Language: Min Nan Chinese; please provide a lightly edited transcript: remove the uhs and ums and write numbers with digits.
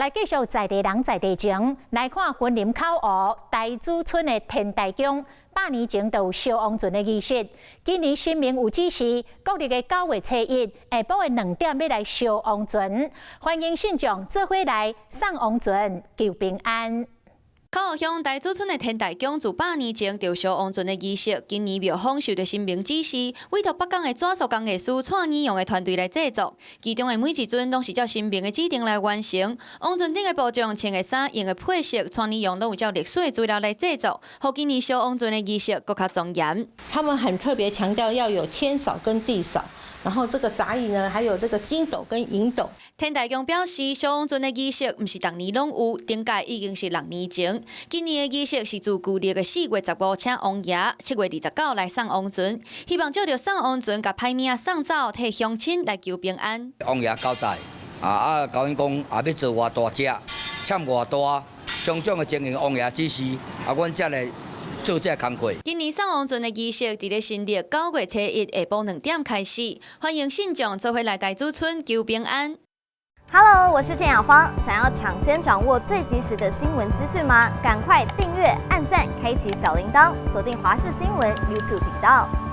來繼續在地人在地情，來看雲林口湖大主村的天台宮，百年前就有燒王船的儀式。今年神明有指示，國曆的9月初一下晡的2點欲來燒王船，歡迎信眾做伙來送王船，求平安。口湖鄉大主村的天台宮自百年前就燒王船的儀式，今年廟方受著神明指示，委託北港的紙塑工藝師蔡年陽的團隊來製作。其中的每一尊攏是照神明的指定來完成。王船頂的布帳、穿的衫、用的配飾，蔡年陽攏有照歷史的資料來製作，予今年燒王船的儀式閣較莊嚴。他們很特別強調要有天嫂跟地嫂。然後這個雜役呢，還有這個金斗跟銀斗。天台宮表示，燒王船的儀式毋是逐年攏有，頂屆已經是6年前。今年的儀式是自舊曆的4月15請王爺，7月29來送王船，希望藉著送王船，共歹物仔送走，替鄉親來求平安。王爺交代啊，啊，共阮講啊，欲做偌大隻，攕偌大，種種的情形，王爺指示，啊，阮才來做這個工課。今年送王船的儀式，佇咧新曆9月初一下晡2點開始，歡迎信眾做伙來大主村求平安。 Hello，我是鄭雅芳。想要搶先掌握最及時的新聞資訊嗎？趕快訂閱、按讚、開啟小鈴鐺，鎖定華視新聞 YouTube 頻道。